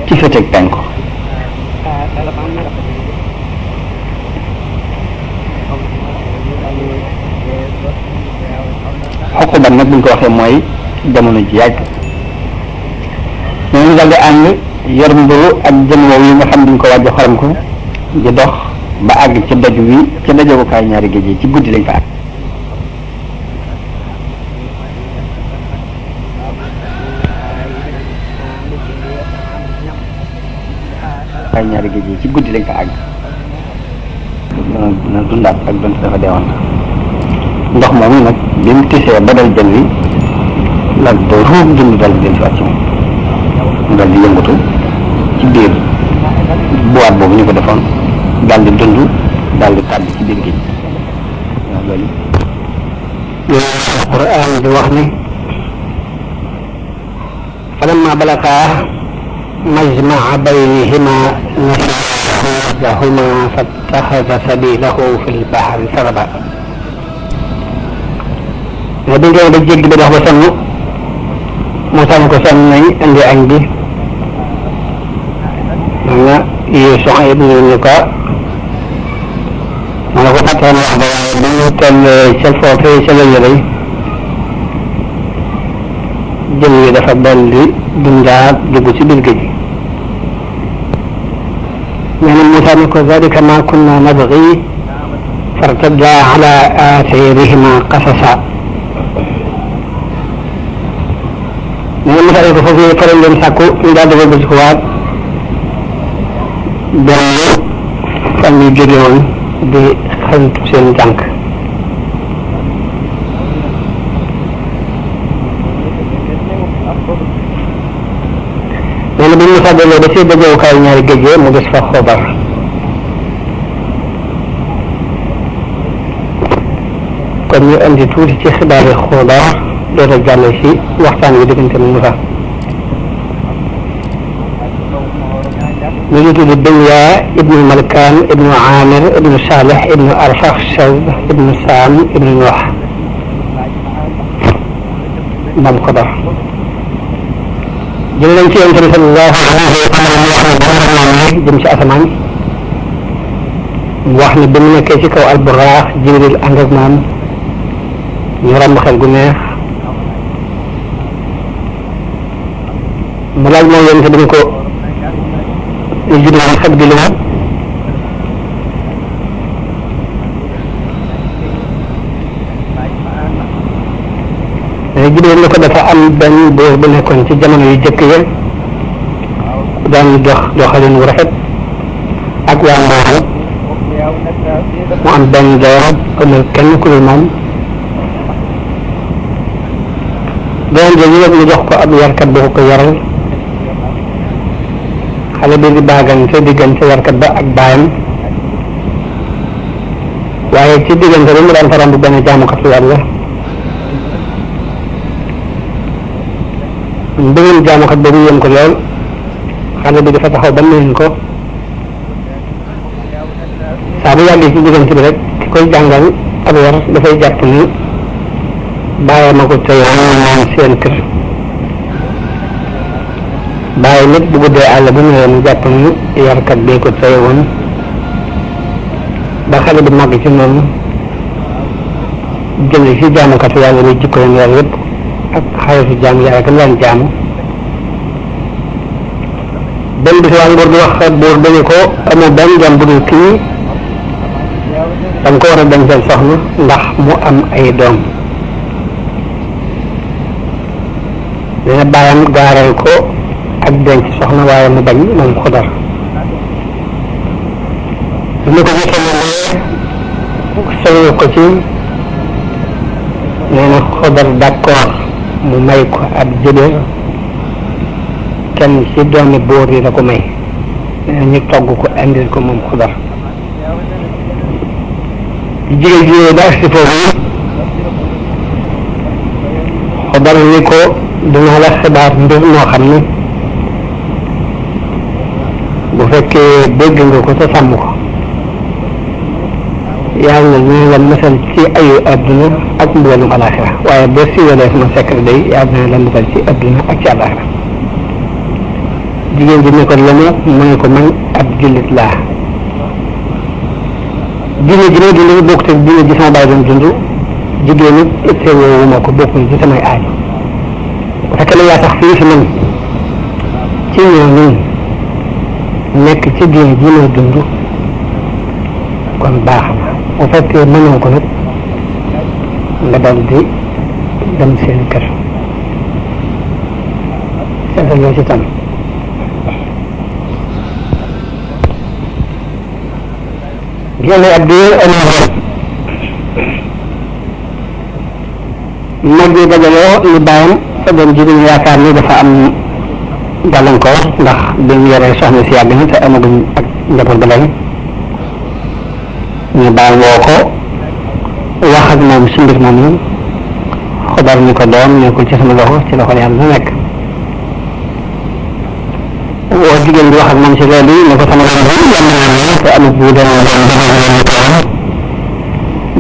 ci féeteeg penku xuquban nag buñ ko waxee mooy jamono ji yàgg ñooñu daal di ànd yor mburu ak jën woowu yi nga xam duñ ko wàjj xorom ko di dox ba àgg ci doj wi ci dajogukaay ñaari géej yi ci guddi lañ fa àgg ay ñaari géej yi ci guddi lañ fa àgg dana dundaat ak donte dafa deewoon ndox moomu nag bi mu tisee ba dal jën wi nag ba ruub dund dal di dellusiwaat ci moom mu dal di yëngatu ci biir boîte boobu ñu ko defoon daal di dund daal di tàbbi ci biir géej waaw loolu Alquran di wax ni falamma balagaa majmaa baynihima nasiya fattaxada sabilahu fi lbahri saraba mais bi ngeen ba jéggi bi dox ba sonn Moussa ne ko sonn nañ indi añ bi man na Yuusu ibn ñu ko ma ne ko fàttoon wax ba waaye bi ñu tollee ca foofee ca la yëlay jën yi dafa dolli dundaat dugg ci biir géej nee na Moussa ne ko zalika ma kunna nabghi fartadda ala atharihima qasasa nee na Moussa ne ko foofu faral leen sàkku ñu daal di wëlbati ko waat benn fan yu jóge woon di xañtu seen jànk nee na bi ñu fàggaloo ba si dajewukaay ñaari géej mu gis fa Xodar kon ñu indi tuuti ci xibaari Xodar doota jàll si waxtaan wi diggante Moussa ñu ngi tudd Bilya ibnu Malkaan ibnu Amir ibnu Salih ibnu Arfaxshad ibnu Saam ibnu Nuux moom Xodar jël nañ ci Yonent bi sallallahu alayhi wa sallam mu wax ne dana rañaane jëm ci asamaan mu wax ne bi mu nekkee ci kaw alburaax Jibril ànd ak moom ñu romb xel gu neex mu laaj moom Yonent bi ko Jibril xet gi lu ma Jibril ne ko dafa am benn buur bu nekkoon ci jamono yu jëkk ya daan dox doxalin wu rafet ak waa mbaaxam mu am benn doom amul kenn ku dul moom doom jooju nag ñu jox ko ab yarkat bu ko yaral xale bi di baagante diggante yarkat ba ak baayam waaye ci diggante bi mu daan fa romb benn jaamukatu yàlla mbëggum jaamukat boobu yéem ko lool xale bi dafa taxaw ba nuyu ko saa bu yàggee ci diggante bi rek ki koy jàngal ab yar dafay jàpp ni bàyyi ma ko tey moom seen kër bàyyi nit bu guddee àll bu ñëwee mu jàpp ni yarkat bee ko tey woon ba xale bi màgg ci noonu jël ci jaamukatu yàlla bi jikko leen yàlla yëpp ak xaritu jaam yàlla kan daan jaamu benn bis waa nguur di wax buur dañu ko amul benn jaam bu dul kii danga ko war a dencal soxna ndax mu am ay doom dina bàyyam gaaral ko ak denc soxna waaye mu bañ moom Xodar li ko gisee moom sëñu ko ci nee na Xodar d'accord mu may ko ab jëbër kenn ci doomi buur yi la ko may nee na ñu togg ko indil ko moom Xodar jigéen jigéen ba si foofu Xodar ni ko dinaa la xibaar mbir moo xam ne bu fekkee dégg nga ko te sàmm ko yàlla na la mësal ci ayu adduna ak mbugalum alaxira waaye boo siiwalee sama secret day yàlla na la mësal ci adduna ak ci alaxira jigéen ji ne ko la mu ne ko man ab jullit laa diine ji may dund bokk te diine ji sama baay doon dund jigéen ñi itte woowu ma ko bokkul ci samay aaju bu fekkee ne yaa sax fii fi man ci ñooñu nekk ci diine ji may dund kon baax na bu fekkee mënoo ko nag nga dal di dem seen kër seetal loo ci tam génne ab diir mag ñi dajaloo ni bàyyam sa doom ji dañu yaakaar ni dafa am gàllankoor ndax bi mu yoree soxna si yàgg na te amaguñ ak njaboot ba léegi ñu bàyyam woo ko wax ak moom si mbir moom yi xabar ni ko doom nekkul ci sama loxo ci loxo yàlla la nekk woo jigéen bi wax ak moom si loolu yi ne ko sama doom te amut bu doon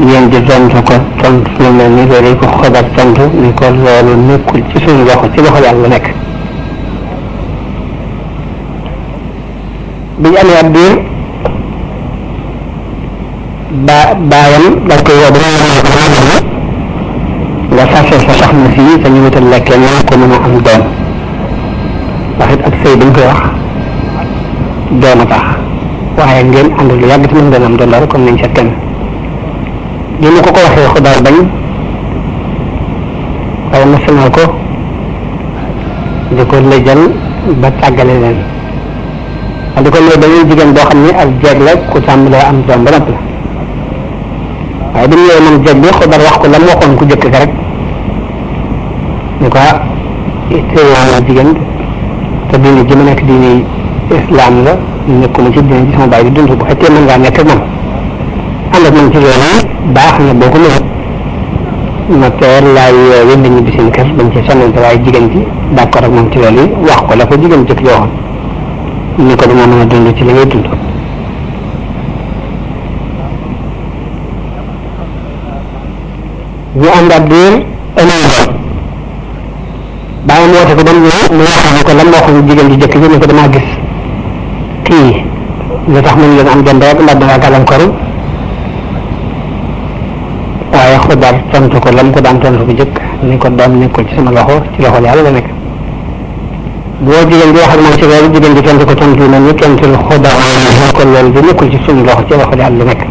yéen di tontu ko tontu lu mel ni loolu ko xabar tontu ni ko loolu nekkul ci suñu loxo ci loxo yàlla la nekk bi ñu amee ab diir baayam dañ koy woo ba nga sàccee sa soxna si te ñu wutal lekkee ñoo ko mën a am doom ndax it ak sëy dañ koy wax doom a tax waaye ngeen ànd lu yàgg tamit ngeen am doom dara comme nañ seet kenn li mu ko waxee xudaar bañ waaye national ko di ko lëjal ba tàggale leen wax di ko lëj dañuy jigéen boo xam ne ak jeeg la ku tàmbalee am doom ba noppi waaye bi mu ñëwee moom jeeg bi xudaar wax ko la mu waxoon ku jëkk ka rek ni ko teewoo jigéen te diine ji ma nekk diine islam la nekkuma ci diine ji sama baay di dund bu fekkee mën ngaa nekk ak moom ànd ak moom ci loolu baax na boo ko mënee ma teel laay wér nañu bi seen kër bañ ci sonnante waaye jigéen ji d'accord ak moom ci loolu yi wax ko la ko jigéen jëkk yoo xam ni ko dina mën a dund ci li ngay dund ñu ànd ab diir bàyyi mu woote ko ba mu ñëw mu waxoon ko lan moo waxoon jigéen ji jëkk ji ni ko damaa gis kii li tax mënu leen am jënd rek ndax dangaa gàllankoor waaye xudaar tontu ko lam ko daan tontu bu jëkk ni ko doom nekkul ci sama loxo ci loxo yàlla la nekk boo jigéen bi wax ak moom ci loolu jigéen bi tontu ko tontu yu mel ni tontu xudaar ko loolu bi nekkul ci suñu loxo ci loxo yàlla la nekk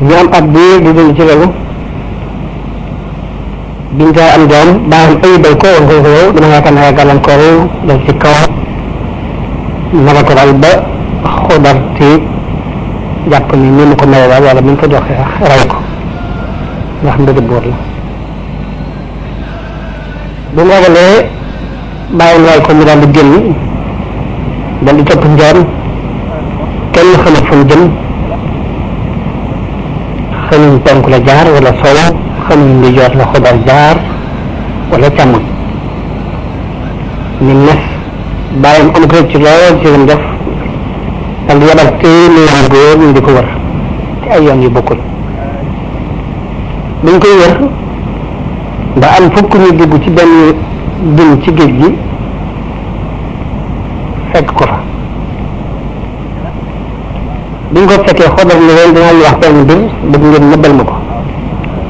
ñu am ab biir di dund ci loolu biñ koy am doom baaxam ayibal ko woon ko yow dama yaakaar ne gàllankoor dal ci kaw naka ko dal ba xudar tiit jàpp ni ni mu ko mel daal wala bu ñu ko joxee ray ko ndax mbiri buur la bu mu ragalee bàyyam ray ko mu daal di génn dal di topp njoon kenn xamut fu mu jëm xamuñ penk la jaar wala solo xamuñ ndi joor la xudar jaar wala càmmoñ ni nes bàyyam am ko ci lool ci lim def dal di yabal téeméeri góor ñu di ko wër ci ay yoon yu bokkul dañ koy wër ba am fukk ñu dugg ci benn dun ci géej gi fekk ko fa biñ ko fekkee xodar ni leen dinaa ñu wax benn mbir bëgg ngeen nëbbal ma ko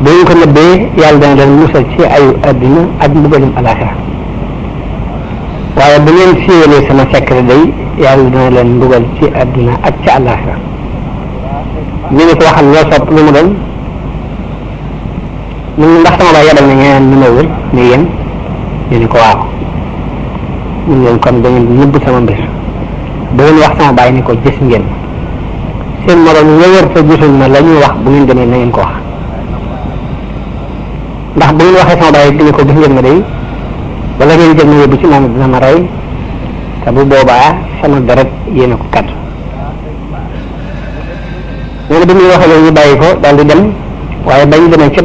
bu ñu ko nëbbee yàlla dana leen musal ci ayu adduna ak mbugalum alaxira waaye bu ngeen siiwalee sama secret day yàlla dana leen mbugal ci adduna ak ci alaxira ñu ne ko waxal ñoo sopp lu mu doon ñu ndax sama baay yabal na ñeneen ñu ma wër ni yéen ñu ne ko waaw ñu leen kon da ngeen nëbb sama mbir bu ngeen wax sama baay ni ko gis ngeen seen morom ñu wër te gisul na la ñuy wax bu ngeen demee na ngeen ko wax ndax bu ngeen waxee sama baay dina ko gis ngeen ma day wala ngeen jël ma yóbbu ci moom dina ma rey te bu boobaa sama deret yéena ko kaddu nee na bi muy waxee loolu ñu bàyyi ko daal di dem waaye bañ demee ca